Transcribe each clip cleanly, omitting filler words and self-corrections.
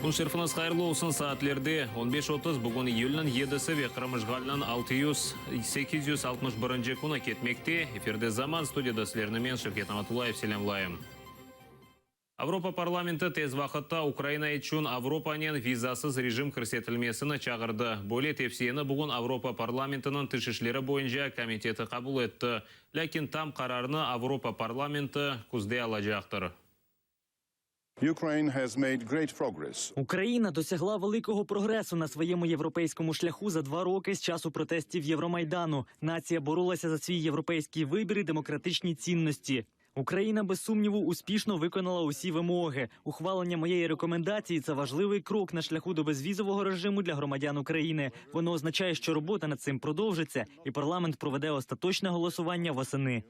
Kün şerifiñiz hayırlı olsun, saatlerde 15:30, bugün iyülniñ 7-si ve Qırım işğaliniñ 600, 861-nci künü ketmekte. Efirde Zaman, studiyada sizlerni men, Şevket Amatullayev, selâmlayım. Avropa parlamenti tez vaqıtta Ukraina içün Avropanen vizasız rejim kirsetilmesini çağırdı. Böyle tevsiyeni bugün Avropa parlamentiniñ tış işleri boyunca komiteti qabul etti. Lâkin tam qararnı Avropa parlamenti küzde alacaqtır. Ukraine has made great progress. Україна досягла великого прогресу на своєму європейському шляху за 2 роки з часу протестів Євромайдану. Нація боролася за свій європейський вибір і демократичні цінності. Україна без сумніву успішно виконала усі вимоги. Ухвалення моєї рекомендації це важливий крок на шляху до безвізового режиму для громадян України. Воно означає, що робота над цим продовжиться, і парламент проведе остаточне голосування восени.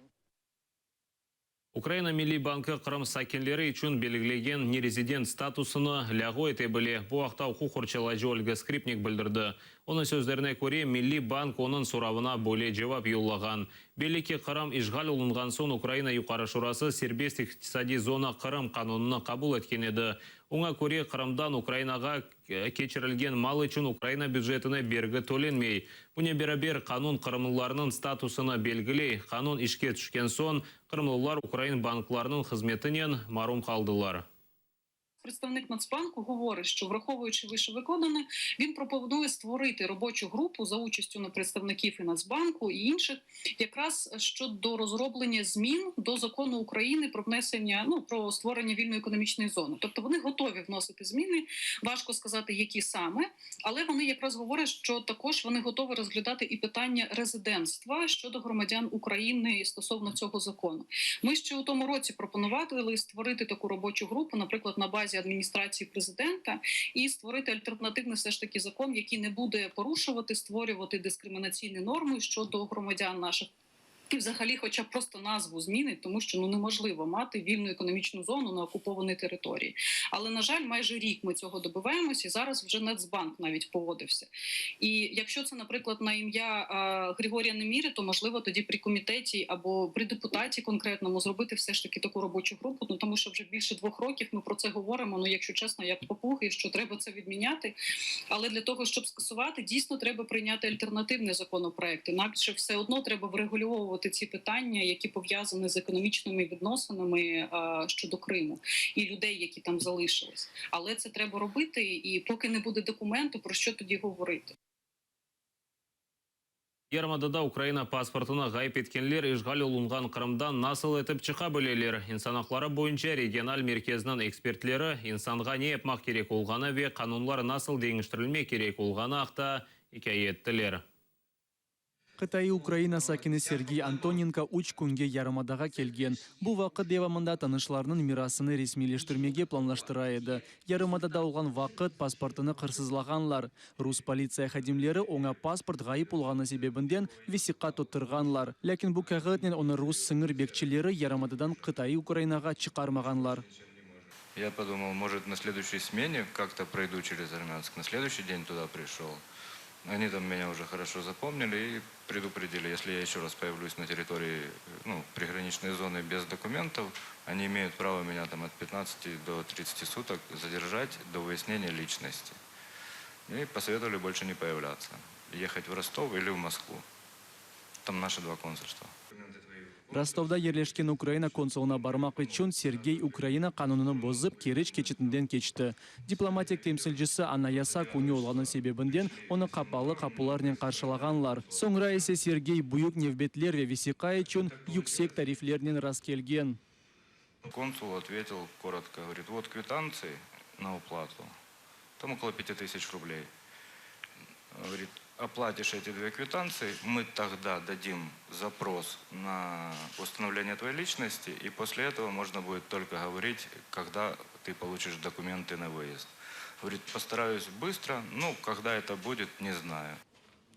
Ukraina Milliy bankı Qırım sakinleri içün belgilegen nerezident statusını lâğu ete bile. Bu aqta uquq qorçalayıcı Olga Skripnik bildirdi. Onıñ sözlerine köre, Milliy bank onıñ soravına böyle cevap yollağan. Belli ki, Qırım işğal olunğan soñ Ukraina Yuqarı Şurası serbest iqtisadiy zona Qırım qanunını qabul etken edi. Oña köre, Qırımdan Ukrainağa keçirilgen mal içün Ukraina bücetine bergi tölenmey. Bunen beraber qanun qırımlılarnıñ statusını belgiley. Qanun işke tüşken soñ qırımlılar ukrain banklarınıñ hızmetinen marum qaldılar. Представник Нацбанку говорить, що враховуючи вищевикладене, він пропонує створити робочу групу за участю на представників і Нацбанку і інших, якраз щодо розроблення змін до закону України про внесення, ну, про створення вільної економічної зони. Тобто вони готові вносити зміни. Важко сказати, які саме, але вони якраз говорять, що також вони готові розглядати і питання резидентства щодо громадян України стосовно цього закону. Ми ще у тому році пропонували створити таку робочу групу, наприклад, на базі адміністрації президента, і створити альтернативний все ж таки закон, який не буде порушувати, створювати дискримінаційні норми щодо громадян наших. І взагалі, хоча б просто назву змінить, тому що, ну, неможливо мати вільну економічну зону на окупованій території. Але, на жаль, майже рік ми цього добиваємось, і зараз вже Нацбанк навіть погодився. І якщо це, наприклад, на ім'я Григорія Неміри, то, можливо, тоді при комітеті або при депутаті конкретному зробити все ж таки таку робочу групу. Ну, тому що вже більше 2 років ми про це говоримо. Ну, якщо чесно, як папуги, що треба це відміняти. Але для того, щоб скасувати, дійсно треба прийняти альтернативний законопроект. Інакше все одно треба врегульовувати ці питання, які пов'язані з економічними відносинами щодо Криму і людей, які там залишились. Але це треба робити, і поки не буде документу, про що тоді говорити? Yarımadada Ukraina pasportını ğayıp etkenler işğal olunğan Qırımdan nasıl etip çıqa bileler? İnsan aqları boyunca regional merkeziniñ ekspertleri insanğa ne yapmaq kerek olğanı ve qanunlar nasıl deñiştirilmek kerek olğanı aqta ikâye ettiler. Qıtaiy Ukraina sakini Sergey Antonenko 3 künge yarımadağa kelgen. Bu vaqıt devamında tanışlarınıñ mirasını resmiyleştirmege planlaştıra edi. Yarımadada olğan vaqıt pasportını hırsızlağanlar. Rus politsiya hadimleri oña pasport ğayıp olğanı sebebinden vesiqa tuttırğanlar. Lâkin bu kâğıtnen onı rus sıñır bekçileri yarımadadan qıtaiy Ukrainağa çıqarmağanlar. Я подумал, может, на следующей смене как-то пройду через Армянск. На следующий день туда пришел. Они там меня уже хорошо запомнили и предупредили, если я еще раз появлюсь на территории, ну, приграничной зоны без документов, они имеют право меня там от 15 до 30 суток задержать до выяснения личности. И посоветовали больше не появляться. Ехать в Ростов или в Москву. Там наши два консульства. Ростовда yerleşken Ukraina konsulına barmaq içün Sergey Ukraina qanunını bozıp Keriç keçitinden keçti. Diplomatik temsilcisi Anayasa künü olğanı sebebinden onı qapalı qapularnen qarşılağanlar. Soñra ise Sergey büyük nevbetler ve vesiqa içün yüksek tariflernen rastkelgen. Консул ответил коротко, говорит, вот квитанции на уплату, там около 5000 рублей. Говорит, оплатишь эти две квитанции, мы тогда дадим запрос на установление твоей личности, и после этого можно будет только говорить, когда ты получишь документы на выезд. Говорит, постараюсь быстро, ну, когда это будет, не знаю.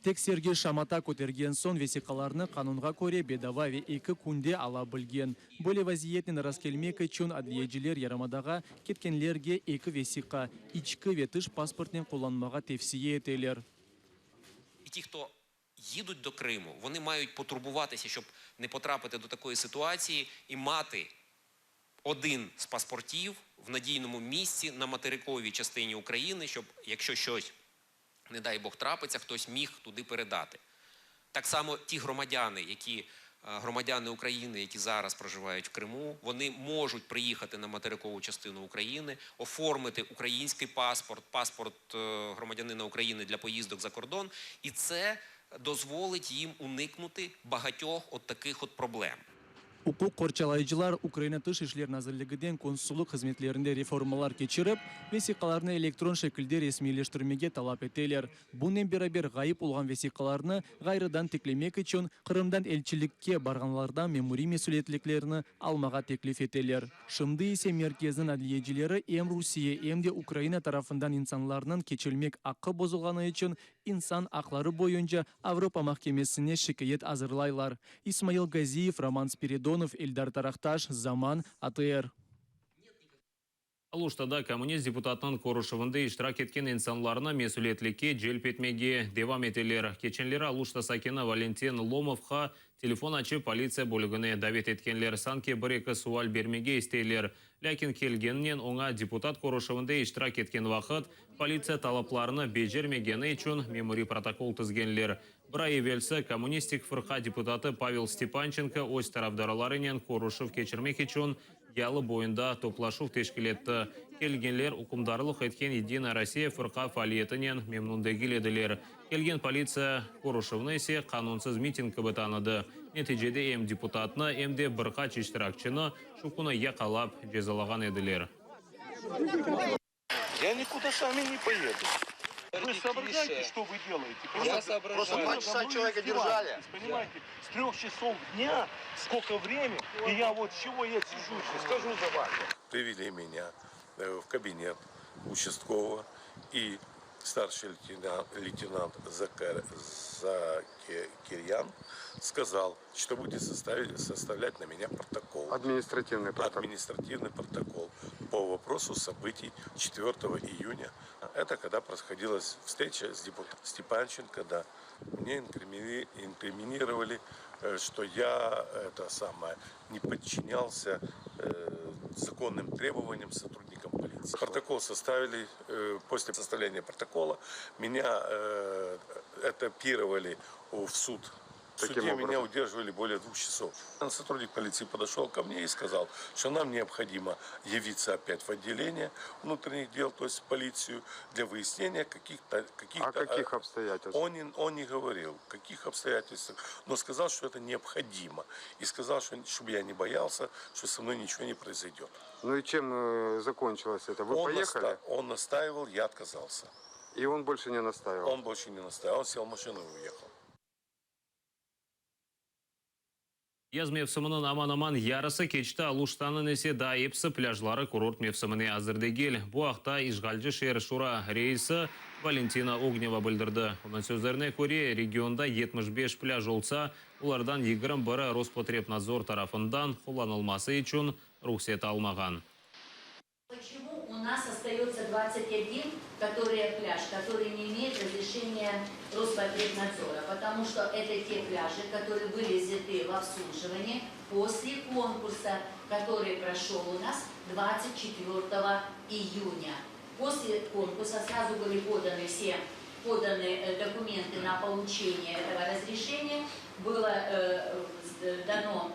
Tek Sergey şamata kötergen soñ vesiqalarnı qanunğa köre bedava ve 2 künde ala bilgen. Böyle vaziyetnen rastkelmek içün adliyeciler yarımadağa ketkenlerge eki vesiqa, içki ve tış pasportnen qullanmağa tevsiye eteler. І ті, хто їдуть до Криму, вони мають потурбуватися, щоб не потрапити до такої ситуації і мати Один з паспортів в надійному місці на материковій частині України, щоб якщо щось, не дай Бог, трапиться, хтось міг туди передати. Так само ті громадяни, які громадяни України, які зараз проживають в Криму, вони можуть приїхати на материкову частину України, оформити український паспорт, паспорт громадянина України для поїздок за кордон, і це дозволить їм уникнути багатьох от таких от проблем. Uquq qorçalayıcılar Ukraina Tış işler nazirliginden konsullıq hızmetlerinde reformalar keçirip, vesiqalarnı elektron şekilde resmiyleştirmege talap eteler. Bunen beraber ğayıp olğan vesiqalarnı ğayrıdan tiklemek içün Qırımdan elçilikke barğanlardan memuriy mesüliyetliklerini almağa teklif eteler. Şimdi ise merkezniñ adliyecileri em Rusiye, em de Ukraina tarafından insanlarnıñ keçilmek aqqı bozulğanı içün İnsan aqları boyunca Avropa mahkemesine şikâyet azırlaylar. İsmail Gaziyev, Roman Spiridonov, Eldar Taraqtaş, Zaman, ATR. Aluştada kommunist deputatınıñ körüşüvinde iştirak etken insanlarnı mesüliyetlikke celp etmege devam eteler. Keçenleri Aluşta sakini Valentin Lomovğa telefon açıp politsiya bölügine davet etkenler, sanki bir-eki sual bermege isteyler. Lâkin kelgeninen oña deputat körüşüvinde iştirak etken vaqıt politsiya talaplarını becermegeni içün memuriy protokol tizgenler. Bir ay evelsi Kommunistik fırqa deputatı Pavel Stepançenko öz tarafdarlarınen körüşüv keçirmek içün yalı boyunda toplaşuv teşkil etti. Kelgenler ükümdarlıq etken Yedinaya Rossiya fırqa faaliyetinen memnün degil ediler. Kelgen politsiya körüşüvni ise qanunsız miting kibi tanıdı. Neticede em deputatnı, em de bir qaç iştirakçini şu künü yaqalap cezalağan ediler. Я никуда с вами не поеду. Вы соображаете, что вы делаете? Я соображаю. Просто 2 часа человека держали. Понимаете, с 3 часов дня сколько времени, и я вот чего я сижу, сейчас скажу за вами. Привели меня в кабинет участкового и старший лейтенант Закар, Закирьян сказал, что будет составлять на меня протокол. Административный протокол. Административный протокол по вопросу событий 4 июня. Это когда происходила встреча с депутатом Степанченко, да. Мне инкриминировали, что я это самое, не подчинялся законным требованиям сотрудникам полиции. Протокол составили, после составления протокола меня этапировали в суд. В Каким суде меня образом? удерживали более 2 часов. Сотрудник полиции подошел ко мне и сказал, что нам необходимо явиться опять в отделение внутренних дел, то есть в полицию, для выяснения каких-то... каких О каких обстоятельствах? Он не говорил, каких обстоятельствах, но сказал, что это необходимо. И сказал, что, чтобы я не боялся, что со мной ничего не произойдет. Ну и чем закончилось это? Вы он, поехали? он настаивал, я отказался. И он больше не настаивал? Он больше не настаивал, он сел в машину и уехал. Yaz mevsiminiñ aman-aman yarısı keçti, Aluştanıñ ise daa episi plâjları kurort mevsimine azır degil. Bu aqta işğalci şeer şura reisi Valentina Ogneva bildirdi. Onıñ sözlerine köre, regionda 75 plâj olsa, olardan 21 Rospotrebnadzor tarafından qullanılması içün ruhset almağan. Почему у нас остается 21, которые пляж, который не имеет разрешения Роспотребнадзора? Потому что это те пляжи, которые были взяты в обслуживание после конкурса, который прошел у нас 24 июня. После конкурса сразу были поданы все поданы документы на получение этого разрешения, было дано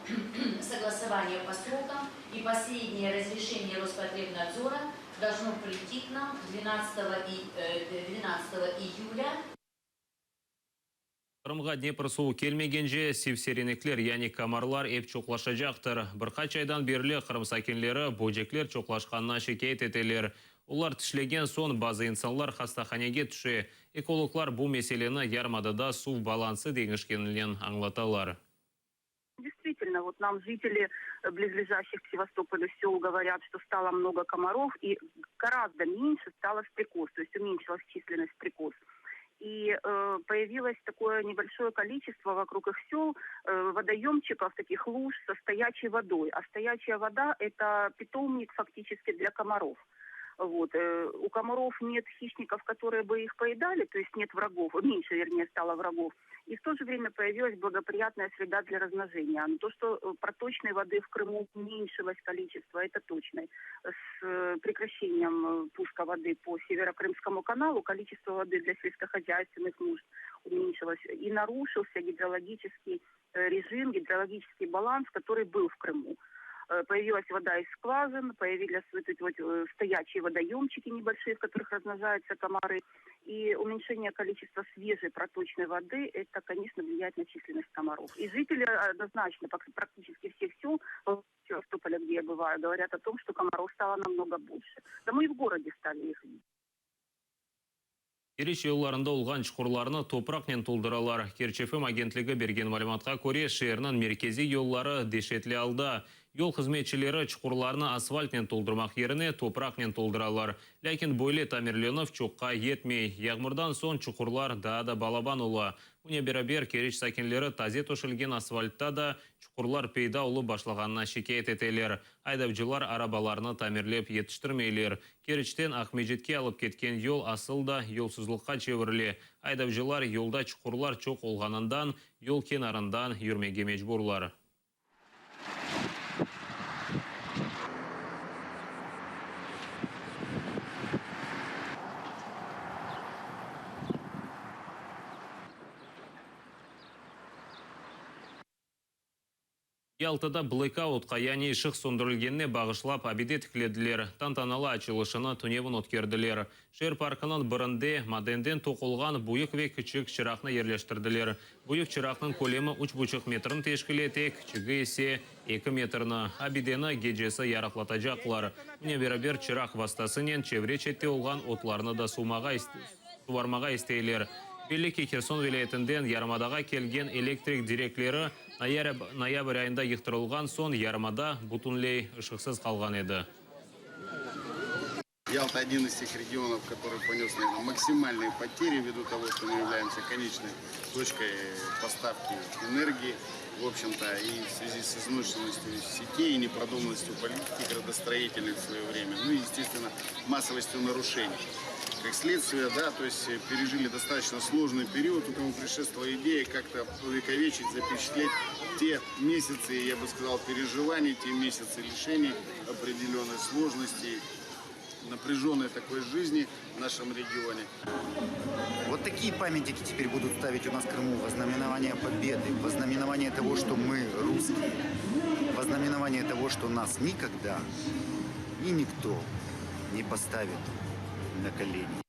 согласование по срокам, и последнее разрешение Роспотребнадзора должно прийти к нам 12 июля. Qırımğa Dnepr suvu kelmegence sivsirenekler, yani komarlar ep çoqlaşacaqtır. Bir qaç aydan berli Qırım sakinleri böcekler çoqlaşqanına şikâyet eteler. Olar tişlegen soñ bazı insanlar hastahanege tüşe. Ekologlar bu meseleni yarımadada suv balansı deñişkeninen añlatalar. Действительно, вот нам жители близлежащих к Севастополю сел говорят, что стало много комаров и гораздо меньше стало стрекоз, то есть уменьшилась численность стрекоз. И появилось такое небольшое количество вокруг их сел водоемчиков, таких луж со стоячей водой. А стоячая вода – это питомник фактически для комаров. Вот. Э, у комаров нет хищников, которые бы их поедали, то есть нет врагов, меньше, вернее, стало врагов. И в то же время появилась благоприятная среда для размножения. Но то, что э, проточной воды в Крыму уменьшилось количество, это точно. С э, прекращением пуска воды по Северокрымскому каналу количество воды для сельскохозяйственных нужд уменьшилось. И нарушился гидрологический режим, гидрологический баланс, который был в Крыму. Э, появилась вода из скважин, появились вот эти вот э, стоячие водоемчики небольшие, в которых размножаются комары. И уменьшение количества свежей проточной воды, это, конечно, влияет на численность комаров. И жители однозначно, практически всех сел Севастополя, где я бываю, говорят о том, что комаров стало намного больше. Да мы и в городе стали их видеть. Keriç yollarında olğan çuqurlarnı topraqnen tolduralar. Kerç FM agentligi bergen malümatqa köre, şeerniñ merkeziy yolları deşetli alda. Yol hızmetçileri çuqurlarnı asfaltnen toldurmaq yerine topraqnen tolduralar. Lâkin böyle tamirlenüv çoqqa yetmey. Yağmurdan soñ çuqurlar daa da balaban ola. Bunen beraber, Keriç sakinleri taze töşelgen asfaltta da çuqurlar peyda olıp başlağanına şikâyet eteler. Aydavcılar arabalarnı tamirlep yetiştirmeyler. Keriçten Aqmescitke alıp ketken yol asıl da yolsuzlıqqa çevirile. Aydavcılar yolda çuqurlar çoq olğanından yol kenarından yürmege mecburlar. Yaltada blekautqa, yani ışıq söndürilgenine bağışlap abide tiklediler. Tantanalı açılışını tünevin ötkerdiler. Şeer parkınıñ birinde madenden toqulğan büyük ve kiçik çıraqnı yerleştirdiler. Büyük çıraqnıñ kölemi üç buçuq metrni teşkil ete, kiçigi ise, eki metrni. Abideni gecesi yarıqlatacaqlar. Bunen beraber çıraq vastasınen çevre-çette olğan otlarnı da suvarmağa isteyler. Belli ki, Herson vilâyetinden yarımadağa kelgen elektrik direkleri noyabr ayında yıqtırılğan soñ yarımada bütünley ışıqsız qalğan edi. Ялта один из тех регионов, который понес, наверное, максимальные потери ввиду того, что мы являемся конечной точкой поставки энергии, в общем-то, и в связи с изношенностью сетей, и непродуманностью политики градостроительной в свое время, ну и, естественно, массовостью нарушений. Как следствие, да, то есть э, пережили достаточно сложный период, этому предшествовала идея как-то увековечить, запечатлеть те месяцы, я бы сказал, переживаний, те месяцы лишений определенной сложностей, напряженной такой жизни в нашем регионе. Вот такие памятники теперь будут ставить у нас в Крыму. Во знаменование победы, во знаменование того, что мы русские, во знаменование того, что нас никогда и никто не поставит на колени.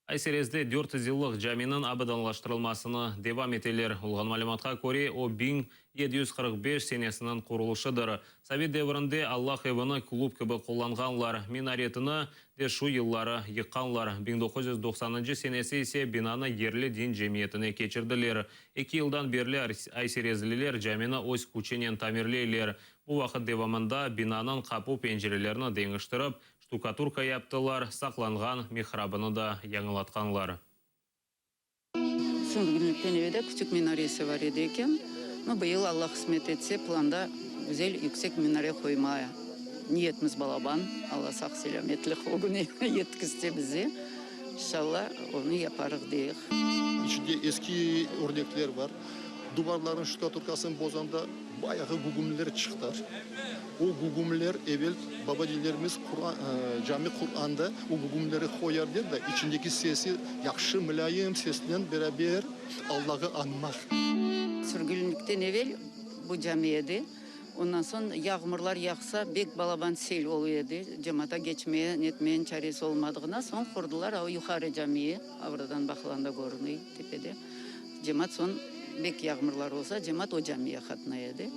Ay-Serezde 400 yıllıq caminiñ abadanlaştırılmasını devam eteler. Olğan malümatqa köre, o 1745 senesiniñ qurulışıdır. Sovet devrinde Allah evini klub kibi qullanğanlar, minaretini de şu yılları yıqqanlar. 1990-ncı senesi ise binanı yerli din cemiyetine keçirdiler. Eki yıldan berli ayserezliler camini öz küçünen tamirleyler. Bu vaqıt devamında binanıñ qapu-pencerelerini deñiştirip, ştukaturka yaptılar, saqlanğan mihrabını da yañılatqanlar. Sürgünlikten evel de küçük minaresi bar edi eken. No, bıyıl, Alla qısmet etse, planda güzel yüksek minare qoymağa niyetimiz balaban. Alla sağ-selâmetlik o kün yetkizse bize, inşalla, onı yaparıq deyik. İçinde eski örnekler bar. Duvarlarnıñ ştukaturkasını bozanda bayağı gügümler çıqtı. O gügümler evel baba-dedelerimiz Quran, cami qurğanda o gügümleri qoyar edi de, içindeki sesi yahşı, mulâyim sesnen beraber Allağı añmaq. Sürgünlikten evel bu cami edi. Ondan soñ yağmurlar yağsa, bek balaban sel oluy edi. Cemata geçmeye, netmeye çaresi olmadığına soñ qurdılar o yuqarı camiyi, avradan baqılanda körünüy tepede. Cemaat soñ bek yağmurlar olsa, cemaat o camiye qatnay edi.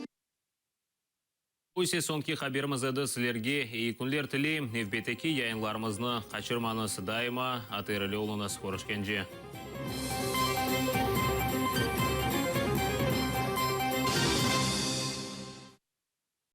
Bu ise soñki haberimiz edi. Sizlerge eyi künler tileyim. Nevbetteki yayınlarımıznı qaçırmañız. Daima ATR ile oluñız. Körüşkence.